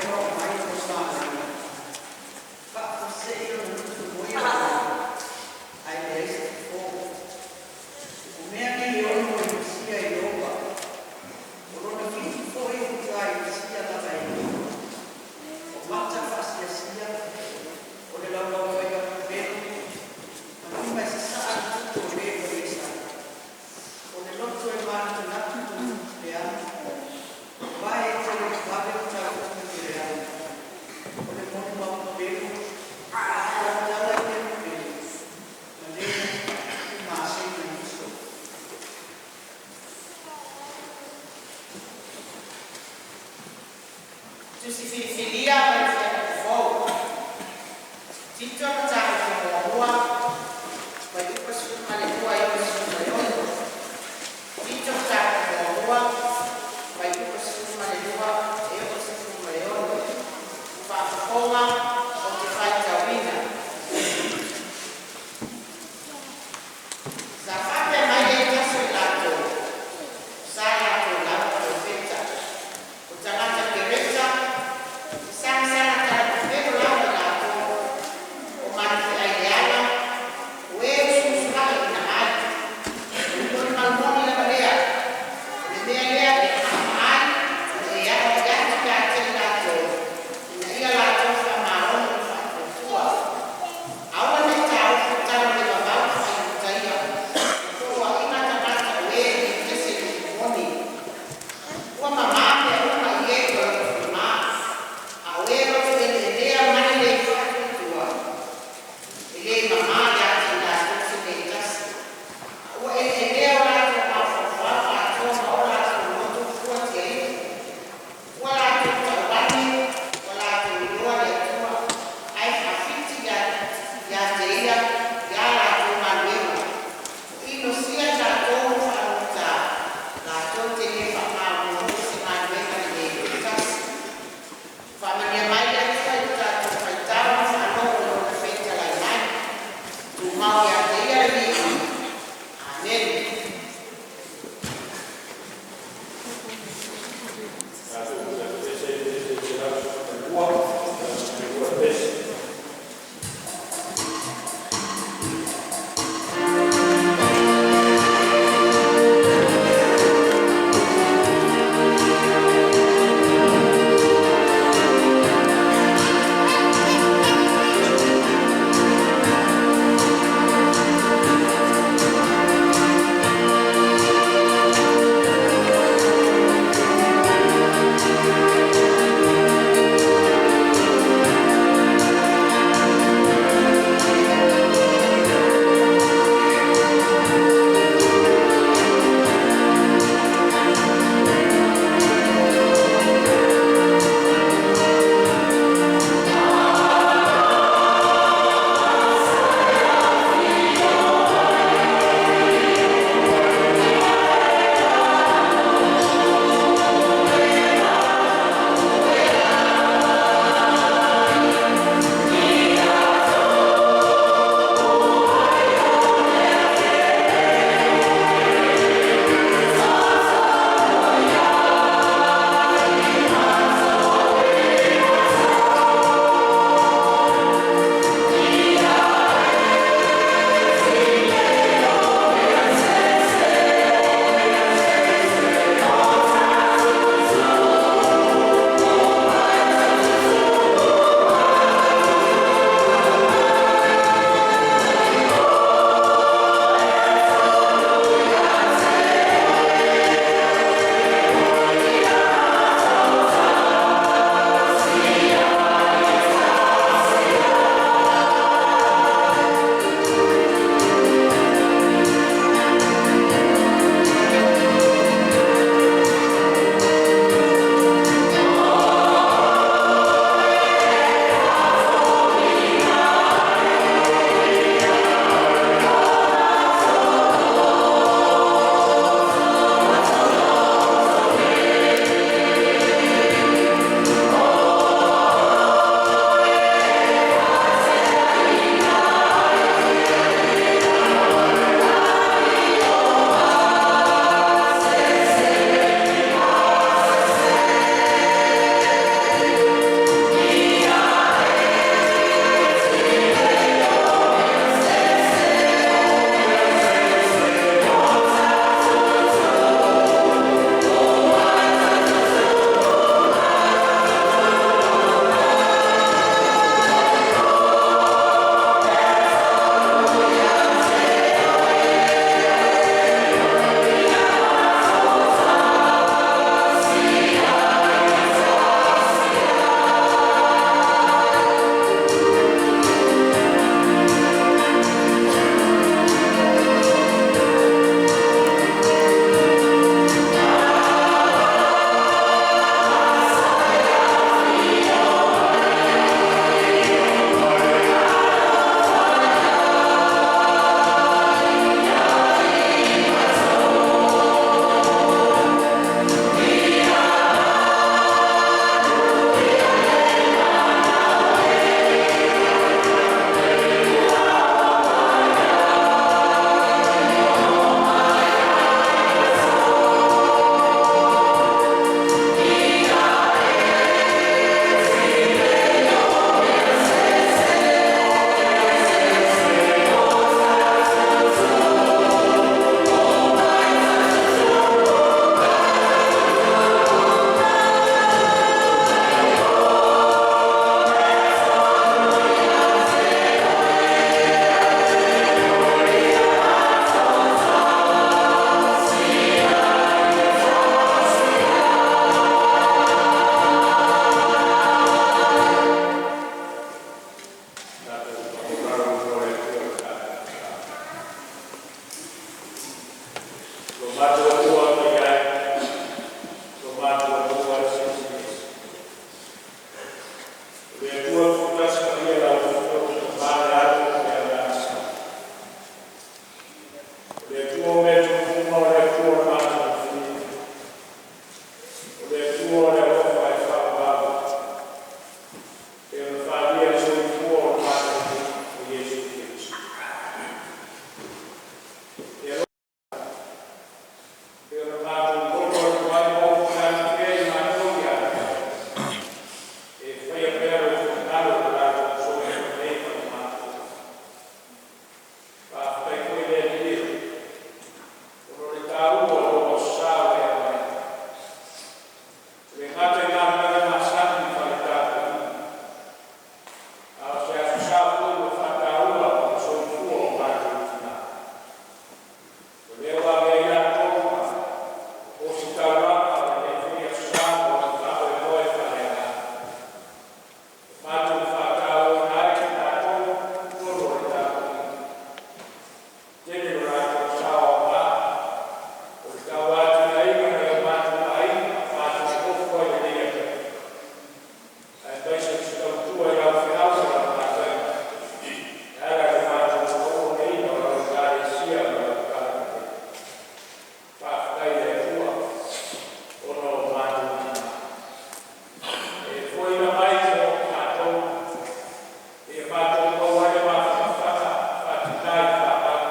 Ona oo mai mo Samaria, faafuasei ona nutunuia o oe, ae leai se fofo. O mea nei e ono ua isia e Ieova, o lona fitu foi ua mataitusia lava e ia. O mata faasiasia, o le laulaufaiva pepelo, ma lima e sasaa le toto o le ua le sai. O le loto e manatunatu i lona leaga, o vae e televavave ona taofiofi i le leaga. O le molimau pepelo, e tautala i mea pepelo, ma le tumasina i uso. Tusi Filifilia ma le Tiakono Fou. Tito Mataupu Muamua, Fuaiupu 12 e 96. Tito Mataupu Muamua, Fuaiupu 12 e 66. Faafofoga ou te faitauina. Sa faapea mai le tasi o i latou, sa latou lava polofeta, o tagata Kereta, e sagasala talapepelo lava i latou, o manufeaileaga, o e usuusula'i ina ai. O le molimau moni lava lea. O le mea lea e maamaali ona e aoai atu ia te i latou, ina ia latou faamalo Le Atua Tutasi Paia lau Afioga Ma le Alo ma le Agaga. O le Atua o mea tunuuma o le Atua o le matagofie. O le Atua o le alofa e faavavau. E pei ona faaalia i le soifua o le matou Alii o Iesu Keriso. E pei ona matou loto atu ai ma ofo atu pea i matou ia te Oe, e faia pea Lou finagalo i lo latou soifua nei ma le matou. Faafetai foi le Alii e, ona o le taua o lou Aso Sa ua e aumaia. E le gata i galuega masani faale-tapuaiga, a o se Aso Sa foi ua faataua mo le soifua o matou tina. O lea ua avea ai latou ma ositaulaga o lenei foi Aso Sa mo le faamoemoe faaleagaga. E matou te faatauaina ai i latou i totonu o le tapuaiga. Tele lo latou sao aoga o le tauatiaeina o nai o matou aiga matou nonofo ai i lenei afiafi, aemaise o se tautua i lau feau ma lau galuega e ala i le matou auaunaina o lau Ekalesia ma lau Palemene. Faafetai i le Atua ona o matou tina. E foaiina mai mo i matou, ia matou maua ai le mafanafana faatina i fanau,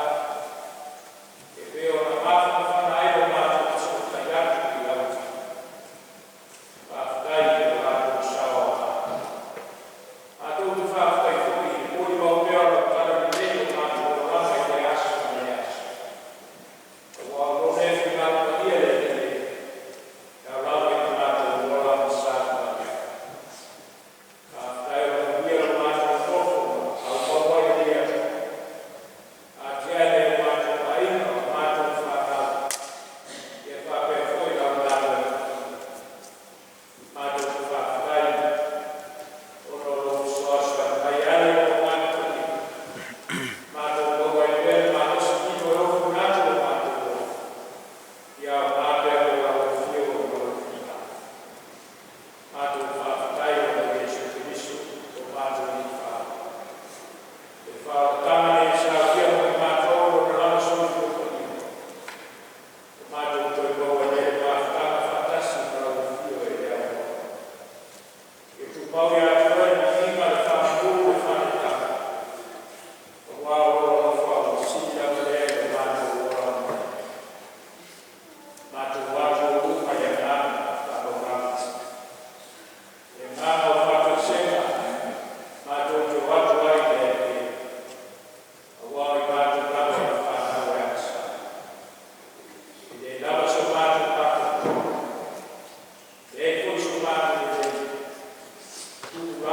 e pei ona mafanafana ai lo matou fesootai atu i lau Afioga. Faafetai i lo latou sao aoga. Matou te faafetai foi i le molimau pea o lau talalelei i lo matou olaga i lea aso ma lea aso. Aua o lo lea finagalo paia le Alii e, e ao lava ina matou ola ma sa tuvaevae. Faafetai o lo o manuia lo matou nonofo ma aumau ai i lenei afiafi. Atiae nai o matou aiga ma matou fanau, ia faapea foi lau galuega paia. Matou te faafetai ona o lou fesoasoani mai e ala i lau Agaga Paia, matou maua ai pea le malosi tino e ofi manatu o matou ola. Ia aoga pea mo lau afio ma lou finagalo. Matou faafetai ona o Iesu Keriso o matou Alii Faaola. Le faaolataga nei e saunia mo i matou Lona lava soifua paia, ua matou toe maua ai lea le mafutaga faatasi ma lau Afio e le auloa. Ia tumau ia te Oe le viiga, le faamanu, le faaneetaga, aua o lou alofa ua sili lava lea i lo matou ola ma le matou atu o luga i le agaga faamaualalo. Le agaga o faatoesega, matou te o atu ai i le Alii e, aua o i matou lava o fanau e agasala. E leai lava so matou atoatoa, leai foi so matou lelei, tuu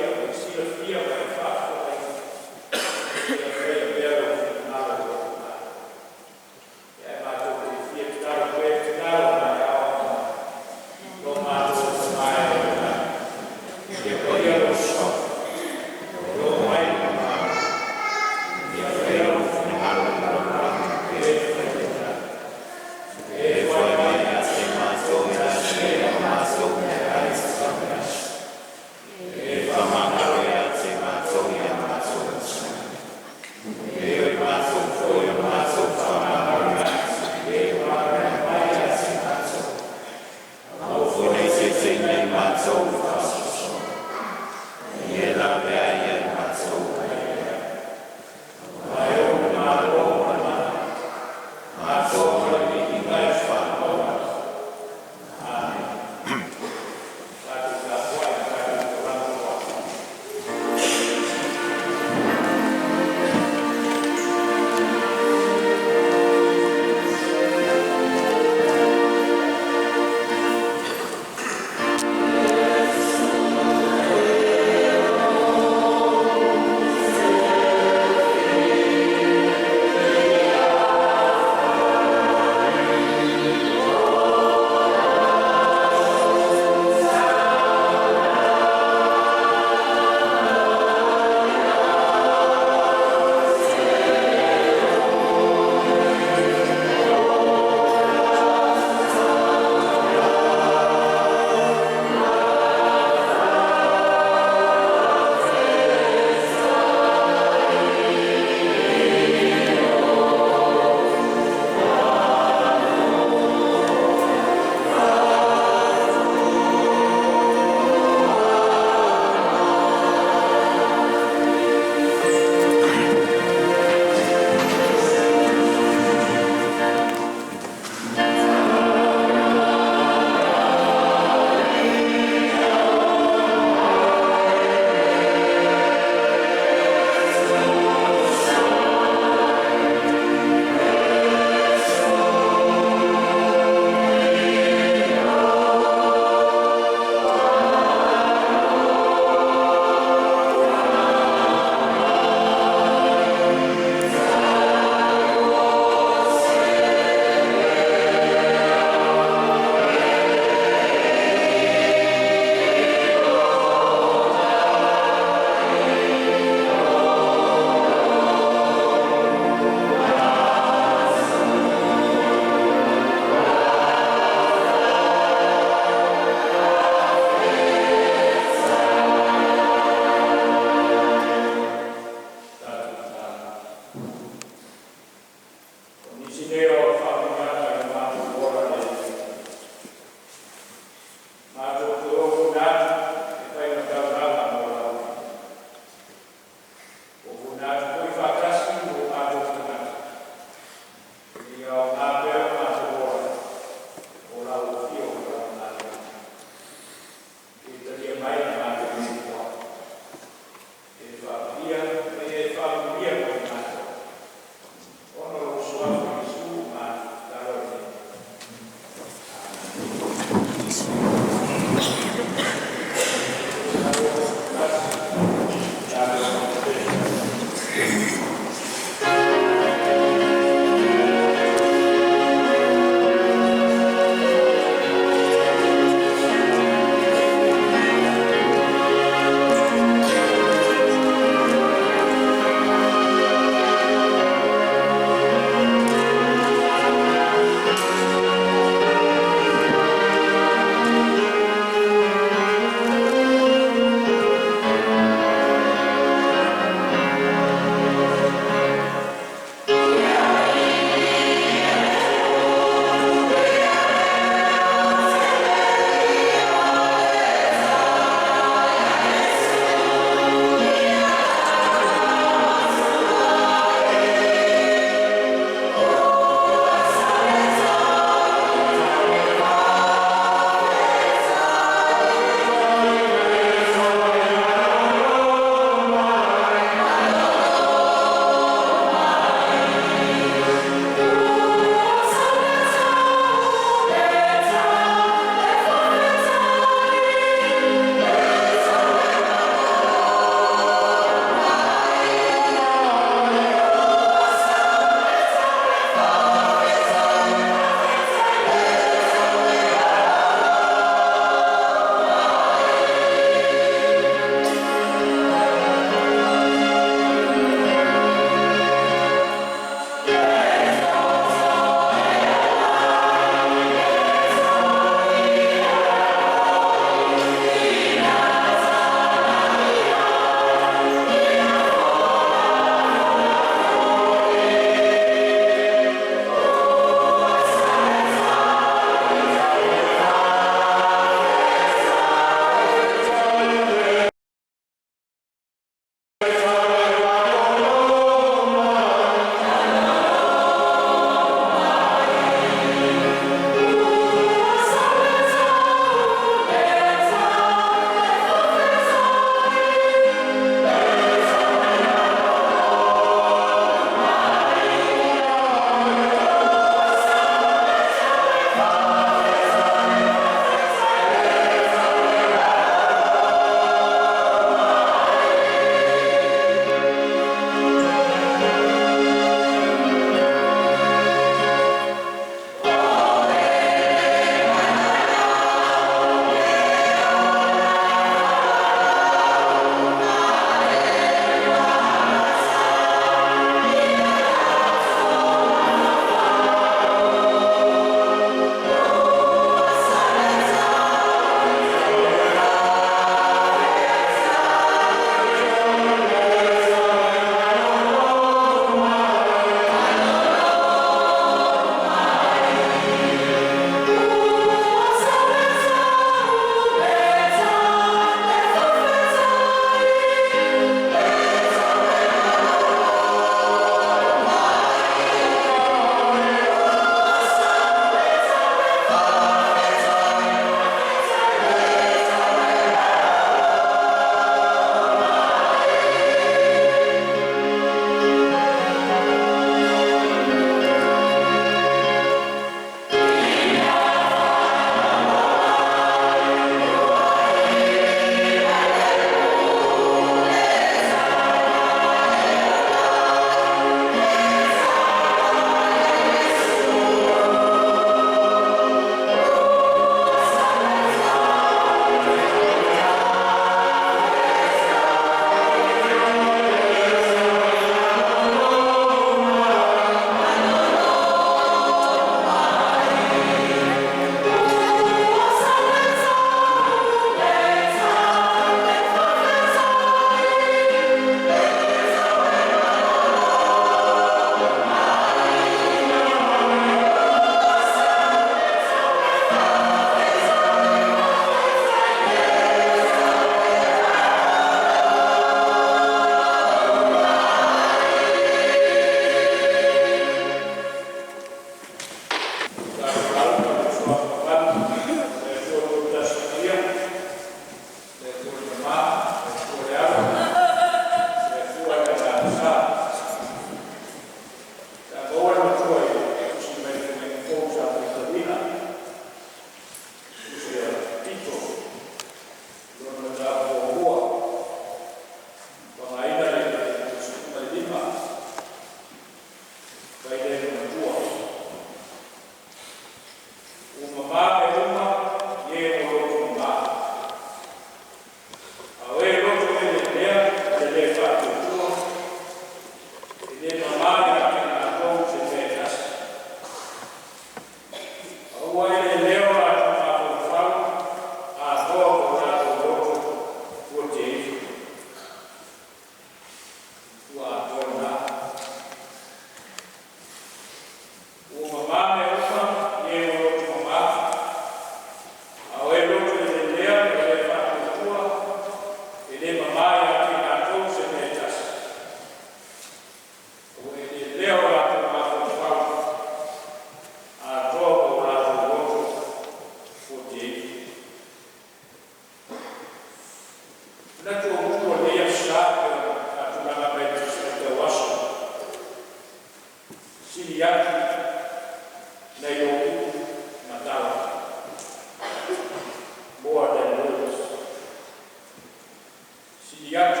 Sili atu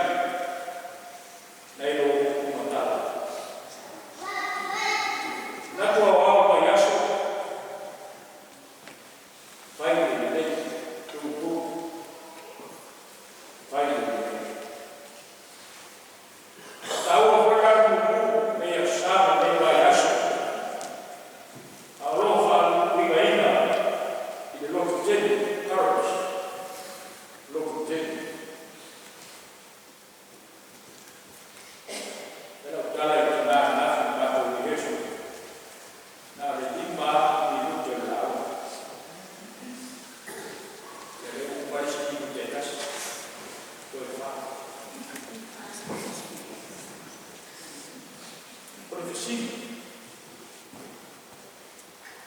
nai lo upu ma tala. Manatu aoao o vaiaso, fai le lelei, do good, fai le lelei. Taua foi la le puupuu nei aso Sa ma lenei vaiaso, a o lo o faauigaina i le lototele, courage, lototele. E lau tala i tina ananafi i le matou rehearsal, na o le 5 lava minute o le lauga. Ia lea ua uma ai isi minute e tasi, toe fa. O le fesili,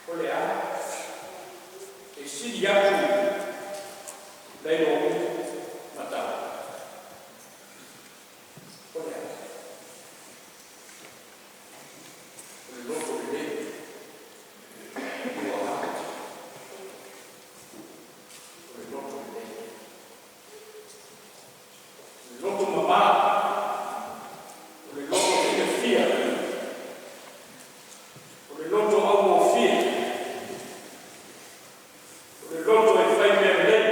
o le a e sili atu nai lo upu ma tala? O le a? O le loto lelei, pure heart. O le loto lelei. O le loto mamā, o le loto fiafia, o le loto augofie, o le loto e fai mea lelei,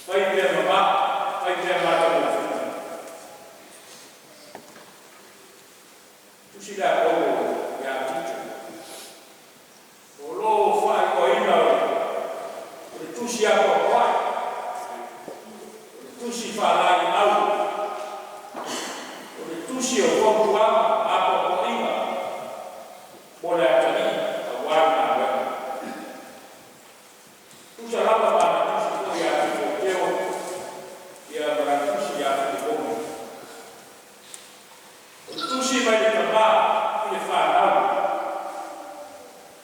fai mea mamā, fai mea matagofie. Tusi le Paulo ia Tito. O lo o faaigoaina o le tusi apoapoai, o le tusi faalaiau, o le tusi o fautuaga apoapoaiga mo le atalii auā le galuega. Tusa lava ma ana tusi foi ia Timoteo ia ma lana tusi ia Filimoni. O le tusi mai le tamā i le fanau,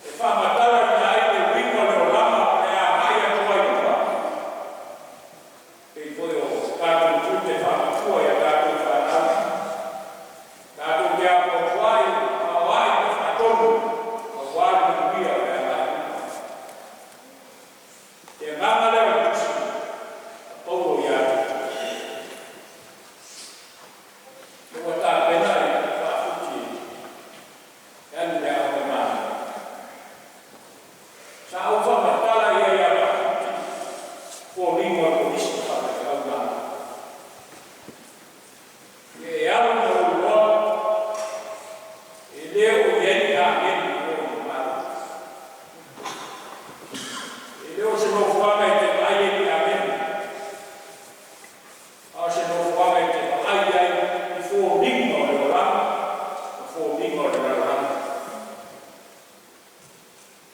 e faamatalaina ai le uiga o le olaga o le agai atu ai i luma. Pei foi o tatou tiute faamatua ia tatou fanau. Tatou te apoapoai, aoai ma faatonu auā le manuia o le agai i luma. Le agaga lea o le tusi a Paulo ia Tito. Ua tapena i Faafuti e alu i le aoga e manaia. Sa ou faamatala ia ia Faafuti foliga o le Kolisi faafeau na. E alu ma ou iloa, e le o i ai ni agelu o i malo. E le o se nofoaga e te vaai ai ni agelu. A o se nofoaga e te vaai ai i foliga o le olaga, ma foliga o le lalolagi.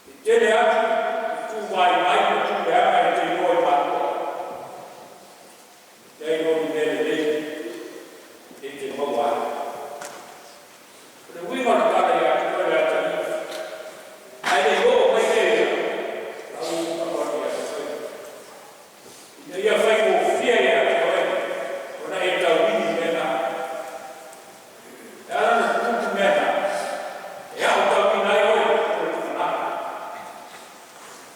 E tele atu i tu vaivai ma tu leaga e te iloa i matua. Nai lo ni mea lelei e te maua ai. O le uiga o le tala ia te oe le atalii, ae le i oo mai le lau alo atu ia te oe. Ina ia faigofie ia te oe, ona e tauili mea na. E ala ona tutupu mea na, e aotauina ai oe o le lumanai.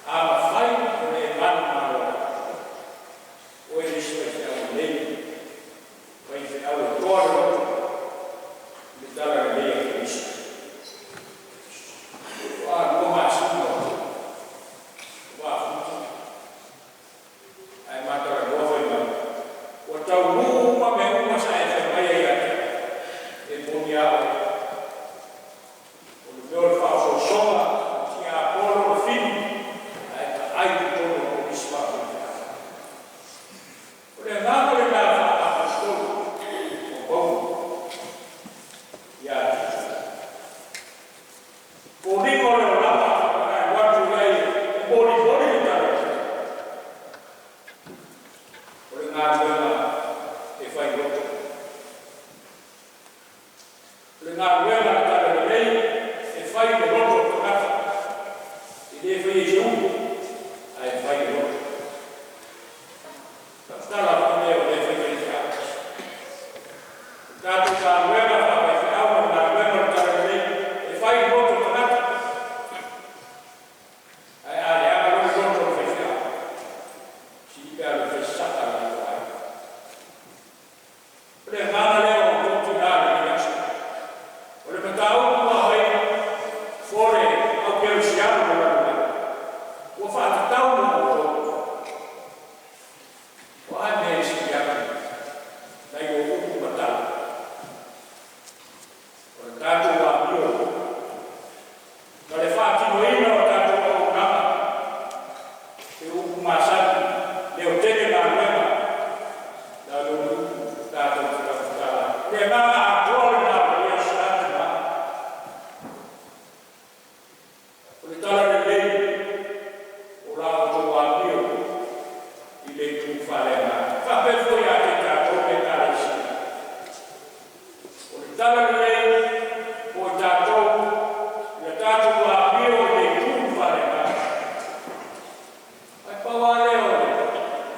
A mafai ona e manumalo ai, oe le isi faifeau lelei. O le agaga atoa lena o lenei aso Sa tina. O le talalelei o la outou amio i le itu faaleagaga. E faapea foi ia te tatou le Ekalesia. O le talalelei mo i tatou i le tatou amio i le itu faaleagaga. Ae pau lava lea o le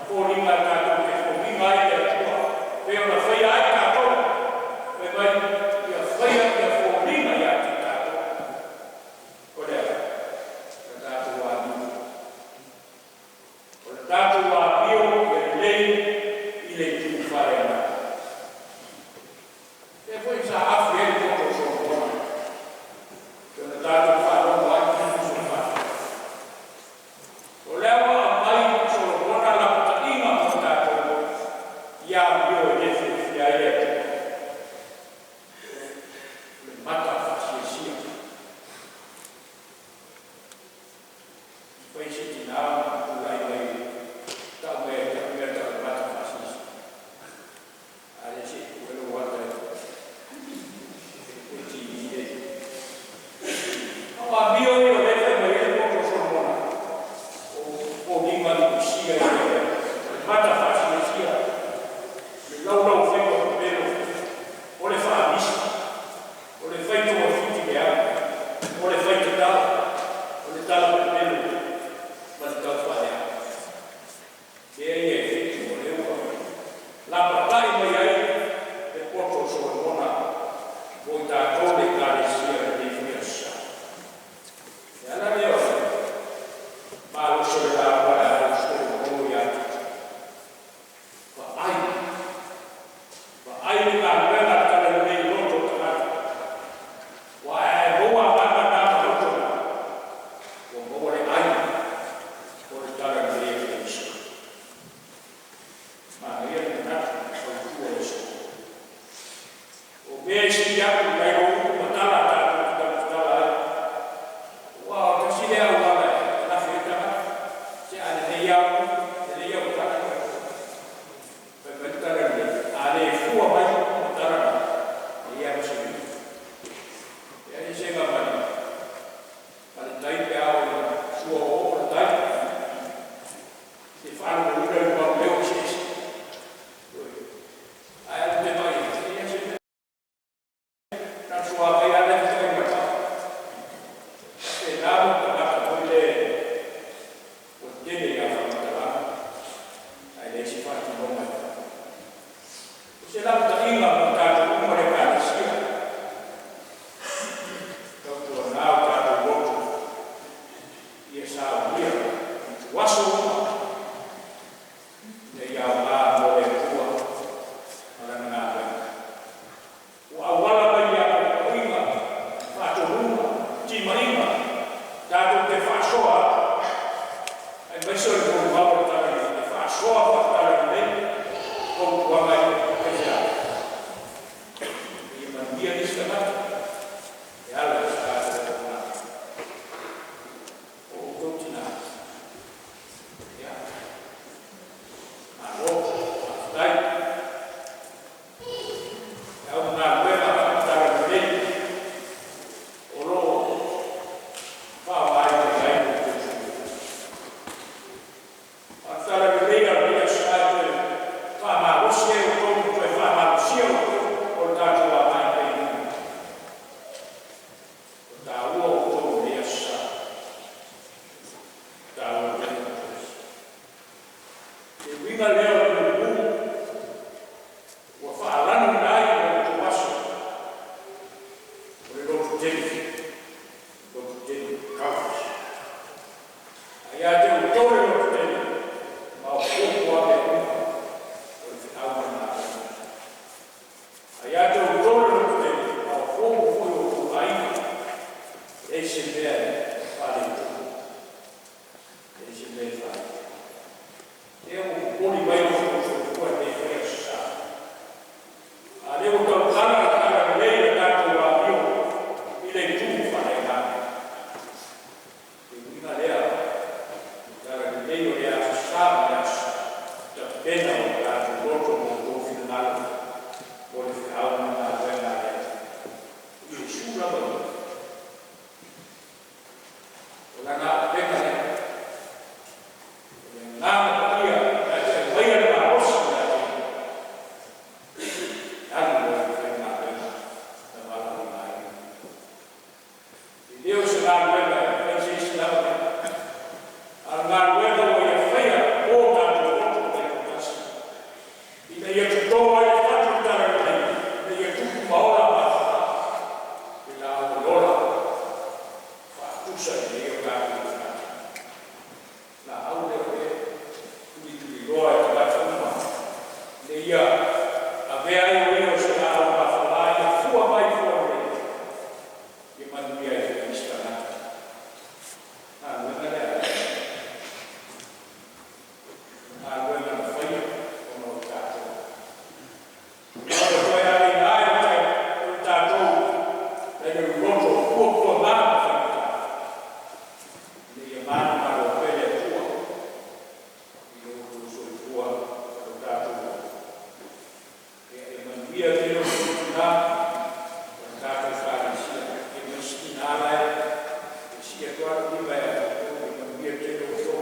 foliga tatou te foliga ai le Atua pei ona faia ai tatou, fai mai ia faia ia foliga ia te tatou. O le a? O le tatou amio. O le tatou amio ia lelei i le itu faaleagaga. Lea foi sa afi ai le poto o Solomona pei ona tatou faalogo ai uso. O lea ua aumai Solomona lapataiga mo tatou ia amio e le fiafia ai le Atua. O le mata faasiasia. Fai se tina ma tulai mai tau mea tau mea tau le mata faasiasia. A le se i ua lou ata e TV e. O amio ia o lea fai mai ai le poto o Solomona. O foliga liusia i le mata faasiasia. Le laulau faiva pepelo. O le faamisi. O le faitogafiti leaga. O le faitatala. O le tala pepelo ma le taufaaleaga. Lea ia e fitu o lea ua lapatai mai ai le poto o Solomona mo i tatou le Ekalesia i lenei foi aso Sa. Le ala lea o le malosi o le lauga a le Solomona ia te vaai. Vaai le galuega a le talalelei i loto o tagata. Ua ae maua agaga na ma loto na, ua maua le ai o le talalelei a Keriso. Manaia le manatu fautua i aso. O mea e sili atu nai lo upu ma tala a tatou te tautatala ai. Ua o tasi lea auala e lafi ai tagata. Se a lelei au, lelei au tala. Fai mai le talalelei, a le fua mai ma tala na, e ia ma se uiga. E ai se ga mai, ma le tai pe ao i sua o o le tai. Se whaango ura i mau leo se ese. Ai alu te mai, ia se mea. Na sua mai ale te mai mai. Te nā mo tagata foi le o tele ia whakatalanga. Ai le si whātinoga. O se lapataiga mo tatou uma le Ekalesia. Tautua nā o tatou loto. Ia saunia. Tuaso uma. Ina ia aoga mo le Atua ma lana galuega. Ua auala mai ia poipoiga, faatonuga, timaiga, tatou te faasoa atu. Aemaise o le molimau o le talalelei, e faasoa faatalalelei fautuaga ia aisea. Ia manuia nisi tagata e ala i se tatou auaunaga. O outou tina. Ia. Malo, faafetai. E au galuega faatalalelei o lo o faaaogaina ai lo outou soifua. Faatalalelei a lenei aso Sa e toe faamalosi ai outou ma toe faamalosia outou o le tatou agai pea i luma. O taua outou i lenei aso Sa. Taua tele. Le uiga lea o le mumu ua faalanu ai o outou aso o le lotu tele, lotu tele coverage. Ae ia te outou le lotu tele, maopoopo lava mea uma o le feau ma le galuega. Ae ia te outou le lotu tele, maopoopo foi o outou aiga, e leai se mea e faaletonu. E leai se mea e faaletonu. Lea ua popoli mai o soifua i lenei foi aso Sa. A lea ua tautala le talalelei le tatou amio i le itu faaleagaga. Le uiga lea, le talalelei o le aso Sa ma le aso Sa, tapena o tatou loto ma outou finagalo o le feau ma Ina ia toto ai le fatu o le talalelei, ina ia tupu ma ola mafala, le laau e ola, faatusa i lenei o tatou tagata. Laau lea o lea tulituliloa e tagata uma, ina ia avea ai o ia o se laau mafala ia fua mai fua lelei, ia manuia ai foi isi tagata. Galuega lea a le galuega na faia ona o tatou. Ma ua toe aleina ai o le tatou nai le loloto o puapuaga ma faigata, ina ia manumalo pea le Atua i lo outou soifua ma lo tatou ola. Ia e manuia tele outou tina ma le tatou Ekalesia, ia ma isi tina la e sii atu lava le lima ia te outou, ia manuia tele outou.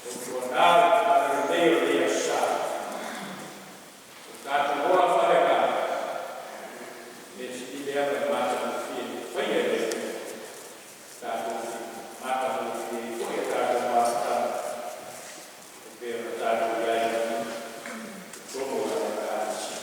Tautuana le talalelei o lenei Aso Sa, o tatou ola faaleagaga, e sili lea ona matagofie faia e le Atua, tatou te matagofie ai foi a tatou mafutaga e pei ona tatou i ai i totonu o lana Ekalesia.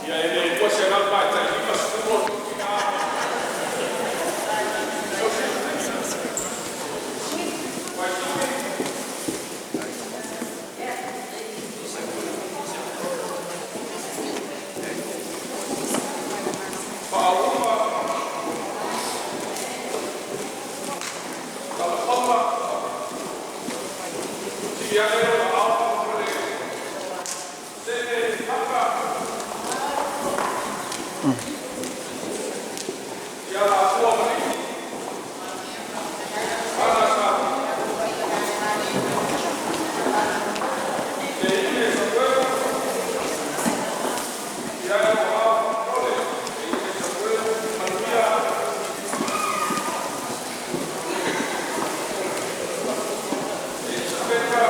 Ia e le 200 ma e tai 50 o tina. Faauma Talafaga Tiliane o Aao le Sene Haka Ia Afua Maligi Ana Sa Teine Samuel Ia o Aao Ole Teine Samuel Manuia Elisapeta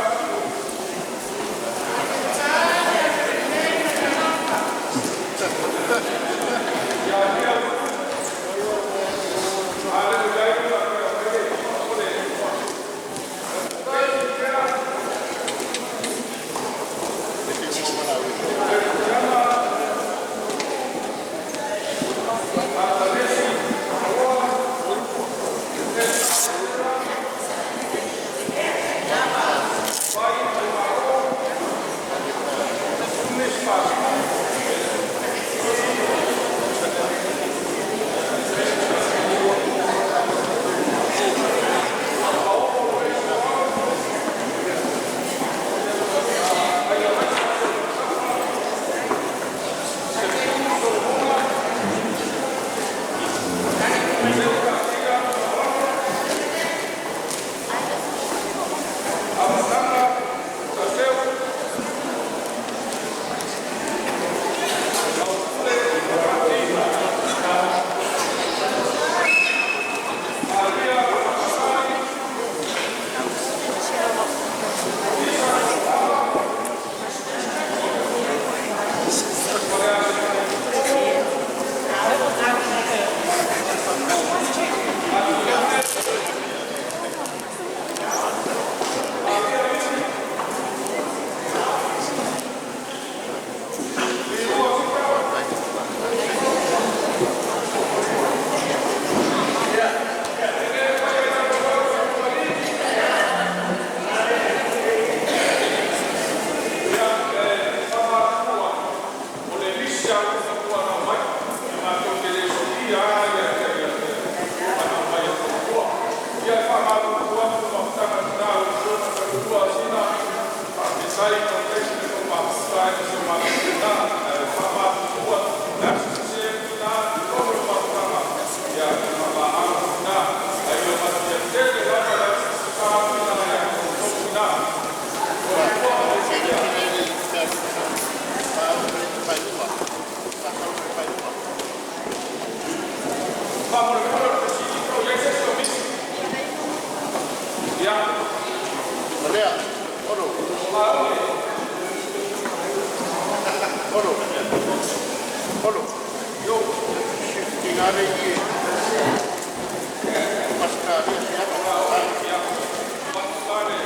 Ia O le lisi a le fatua na mai, e matou te le solia lava ia ana mai e fautua. Ia e faamalulu atu ma mafutaga lena a lau Afioga talu Asina, faafetai tautaisi le tou mafuta ai ma si o matou tina. Ae faamalulu atu, o le a se sese lena i totonu o le mafutaga, ia o le faamagalo lena. Ae ia manuia tele lava le aso sa lena ia te outou tina. Soifua ma ia manuia. Faamolemole o le fesili po o i ai se isi o misi. Ia, o Laauli. Ia, mafuta le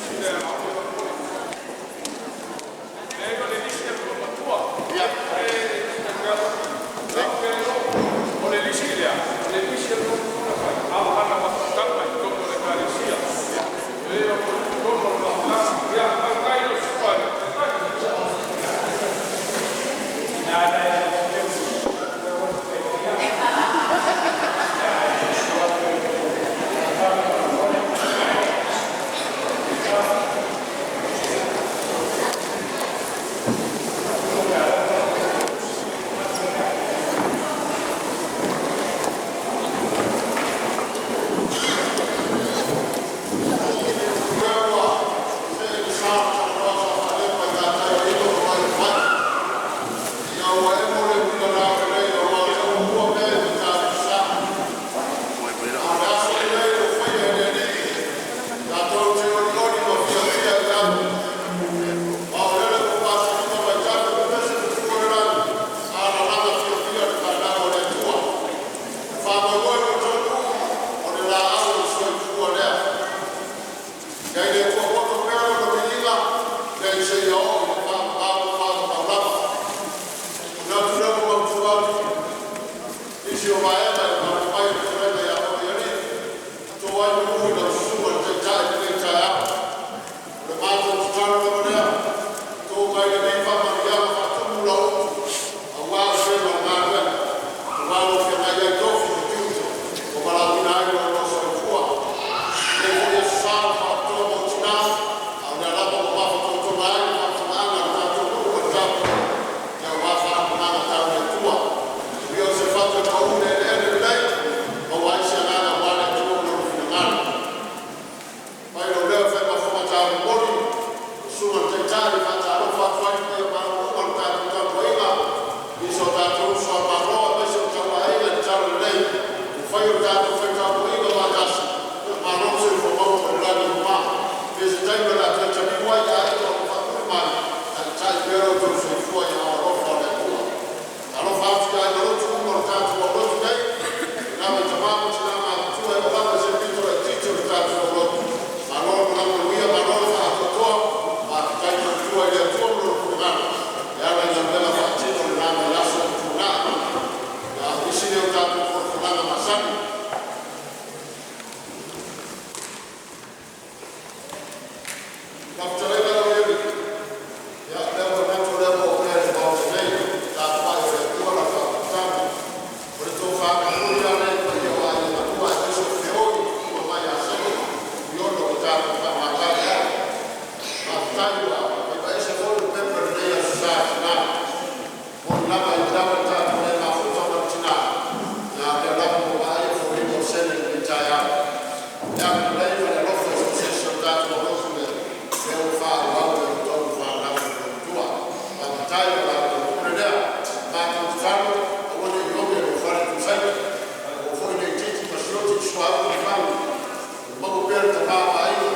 sile a Laauli faamolemole. Leai o le lisi a le olomatua. O le lisi lea, o le lisi a le olomatua na fai, a o lana mafutaga i totonu o le Ekalesia. E o totonu o le mafutaga. Ia, faafetai i lau susuga i le Taitai. tama o aiga,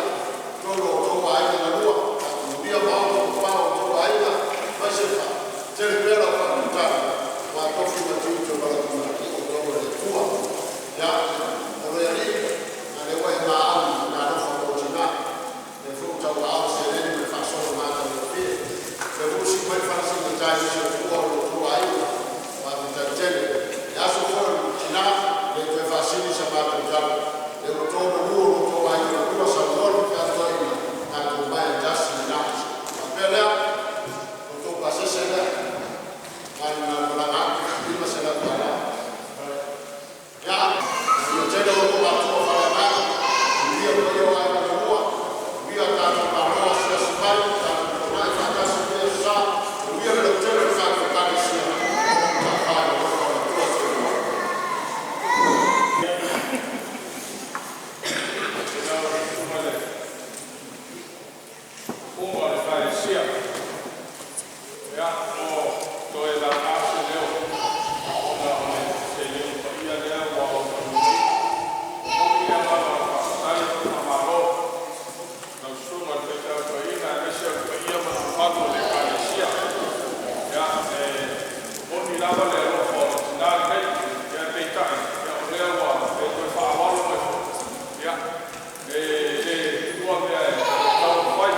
totonu o outou aiga galua, faamanuia ma oto papao o outou aiga, aemaise faatele pea lau faautautaga aua tofi ma tiute o valaauina outou e le Atua. Ia, o le Alii, a lea ua e maau i le alofa mo tina, lea foi ua tauaao le seleni ma le faasoa matagofie, lea foi ua sii mai le fala i nisi o tua o lo outou aiga, faafetai tele. Le aso foi o tina, le toe faasili sa matou tala, lea ua to manu o lo outou aiga galua saunoa le feafioaiga, tatou mae tasi i ina. Faapea lea, outou pasese lea, na malaga atu, $500. Ia, ia tele o outou matua faaleagaga, manuia le paia o aiga galua, manuia tatou malo asiasi mai, tatou fonoai faatasi i lenei aso Sa, manuia le lautele o le tatou Ekalesia, o Mataafa i le alofa o le Atua. Soifua. Lau susuga i le Fofoga o le Ekalesia, ia, ua toe laga se leo ona o le seleni paia lea ua aumai. E momoli le agaga o le faafetai ma le faamalo i lau Susuga i le Faifeau Toeaina aemaise o le paia ma le mamalu o le Ekalesia. Ia, e moni lava le alofa o le tina lenei, ia peitai, ia o lea ua e toe faaaloalo mai foi, ia, e le tuua mea e tatau ona fai.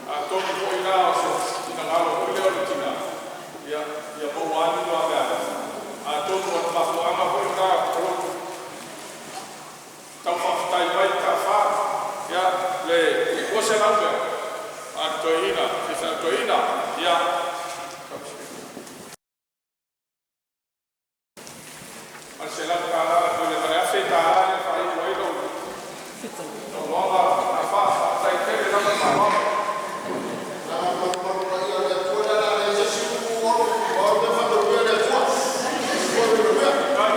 Atonu foi la o se finagalo foi lea o le tina, ia, ia maua atu vaveave. Atonu o le mafuaaga foi lena o lou tau faafetai mai pe a ia le 200 lea a le toeaina, faifeau toeaina, ia. Ma le $100 ma le $1,000 lea e faaiu ai lau saunoaga Leafa. Faafetai tele lava le faaaloalo. Tulaga malumalu paia o le Atua lea o le a leai se isi upu Olo, pau le mea faamanuia le Atua. Soifua ma ia manuia. Faafetai.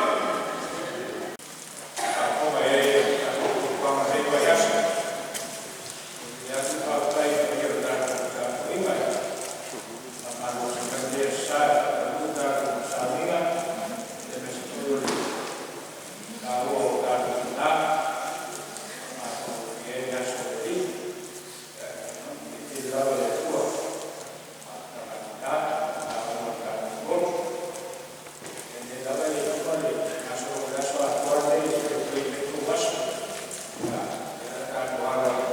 Faafofoga i ai i le tatou fonotaga i lenei vaiaso. E atu le faafetai i le paia o le tatou tapuaiga i faamalo mai lenei aso Sa e faataunuu tatou sauniga, aemaise foi o le taua o tatou tina, matagofie ai le aso o le Alii. Faamanuia tele lava le Atua i tina ma taua o le tatou lotu. Lenei lava e le uma le aso, o le aso atoa lenei e celebrate ai tou aso. Ia, lea tatou ala i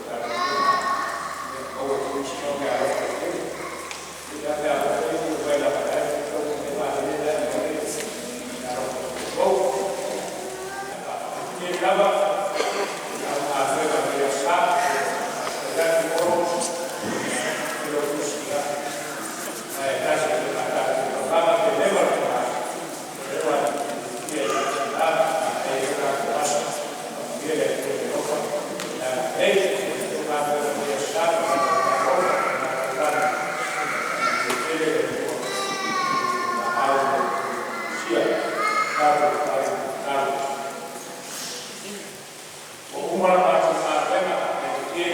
tatou maua foi isi mau meaalofa e tele. Ia meaalofa ia ua mai lava e tau me vaalele la e mai meaalofa tou. Faafetai lava au galuega o le aso Sa. Faafetai atu Olo i lou tusi, ae tasi le tatou taulaga pe leva le tina, leva ia i tina e o tatou aso. Faamanuia le Atua i le alofa le agalelei o galuega o le aso Sa ma tatou taulaga. Tele le Atua au sia tatou talo. Ua uma la matou galuega e tie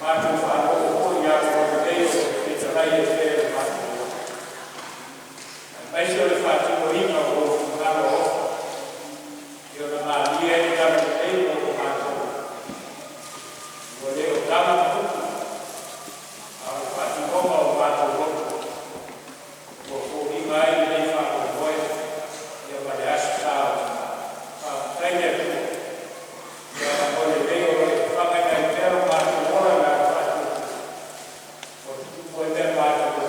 matou faalogo foi ia lenei o fetalai e pea le matou aemaise o le faatinoina o lou finagalo alofa i ona malie ai le tala lelei mo ko matou. Ua le o tala ma upu, a o le faatinoga o matou loto ua foliga ai lenei faamoemoe ia ma le aso Sa o tina. Faafetai le Atua ia mo lenei o lo o fagaina ai pea lo matou ola i lalo faatuatua o tutupu ai mea matou.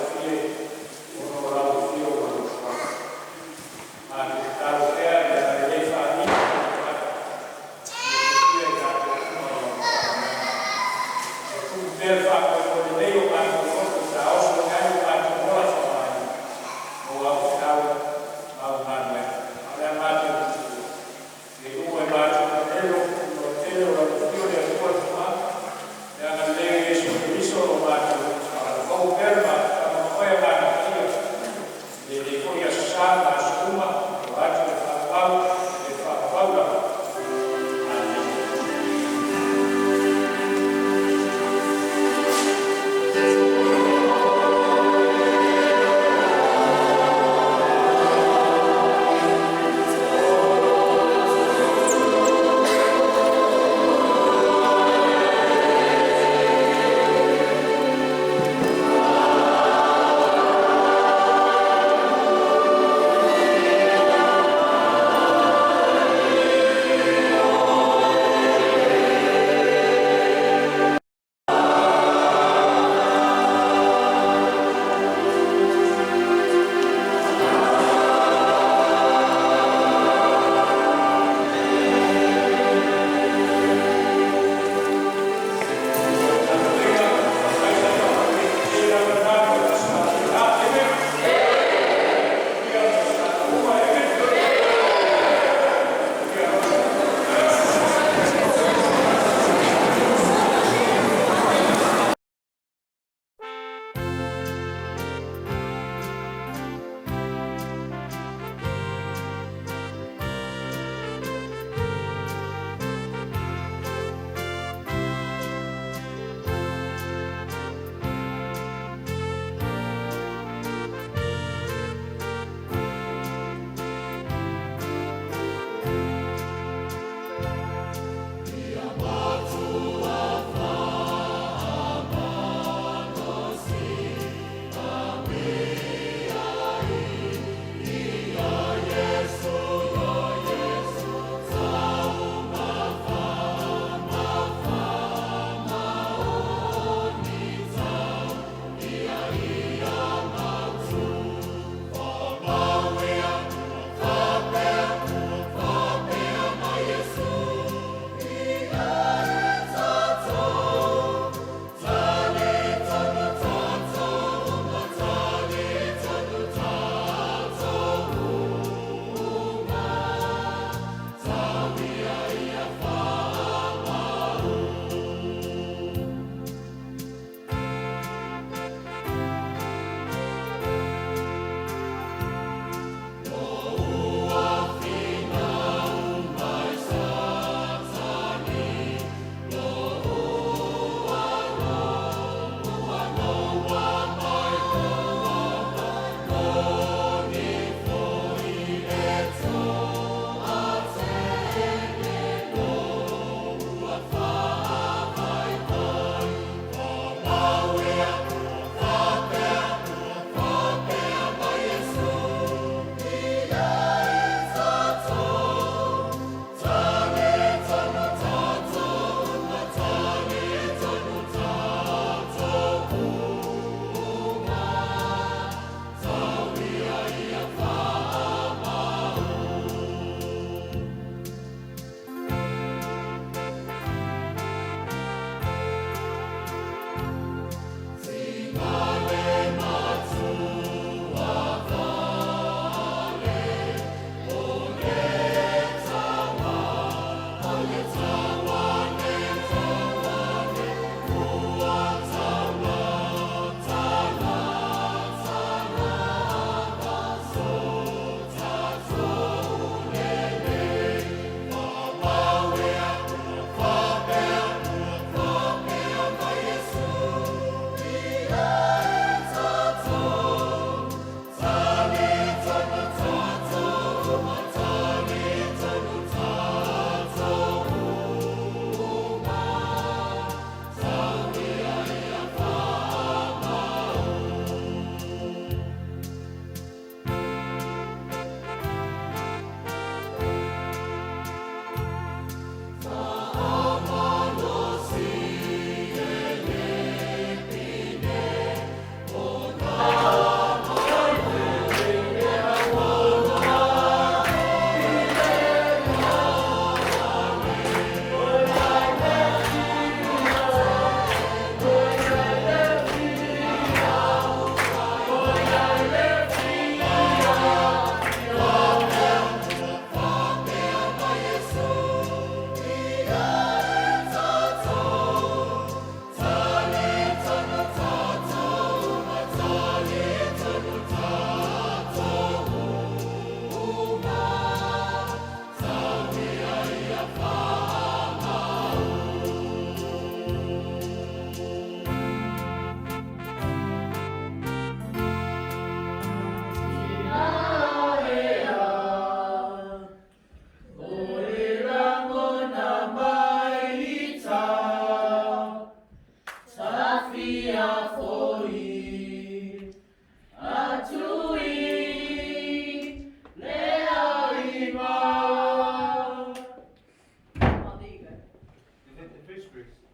In the first verse.